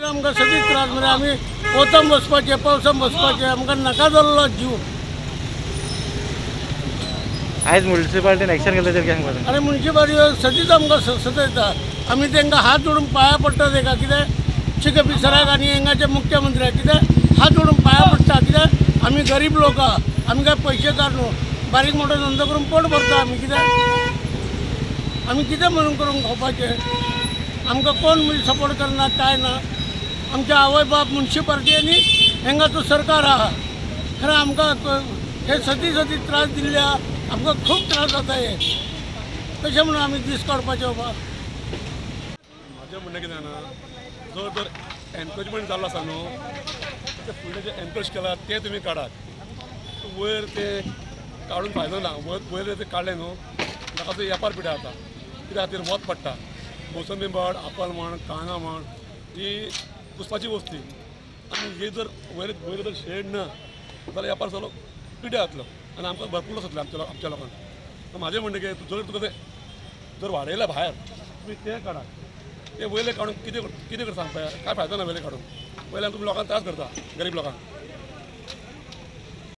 आमकां सगळीं त्रास मरे, आमी वोतान बसपाचें, पावसान बसपाचें, आमकां नाका जाल्लो जीव। आयज म्युनिसिपालिटीन एक्शन घेतलं तर काय सांगता? अरे म्युनिसिपालिटी सदींच आमकां सतयता, आमी तांकां हात जोडून पांया पडटा तेका, कित्याक चिके पिसराक आनी हांगाचे मुख्यमंत्र्याक कित्याक हात जोडून पांया पडटा, कित्याक आमी गरीब लोक आहा, आमी काय पयशेकार न्हू, बारीक मोठो धंदो करून पोट भरता आमी, कित्याक आमी कितें म्हणून करून खावपाचें? आमकां कोण सपोर्ट करना काय ना, आमच्या आवय बाप म्युनिसिपालिटी आनी हांगाचो सरकार आहा। खरें आमकां हे सदी सदी त्रास दिल्ले आहा, आमकां खूब त्रास जाता हे, कशें म्हणून आमी दीस काडपाचे बाबा? म्हाजें म्हणणें कितें जाणा, जो जर एनक्रोचमेंट जाल्लो आसा न्हू, ते फुडलें जें एनक्रोच केलां तें तुमी काडात, वयर तें काडून फायदो ना। वयर तें काडलें न्हू ताका वेपार पिड्यार जाता, कित्या खातीर वत पडटा। मोसंबी म्हण, आपल म्हण, कांगा म्हण, ही कुसपाची वस्तू, आनी ही जर वयर वयर जर शेड ना जाल्यार वेपार सगळो पिड्यार जातलो आनी आमकां भरपूर लॉस जातलें आमच्या लोकांक। म्हाजें म्हणणें की जर तुका तें जर वाडयलां भायर तुमी तें काडात, तें वयलें काडून कितें कितें करता सांगपा, काय फायदो ना वयलें काडून, वयल्यान तुमी लोकांक त्रास करता, गरीब लोकांक।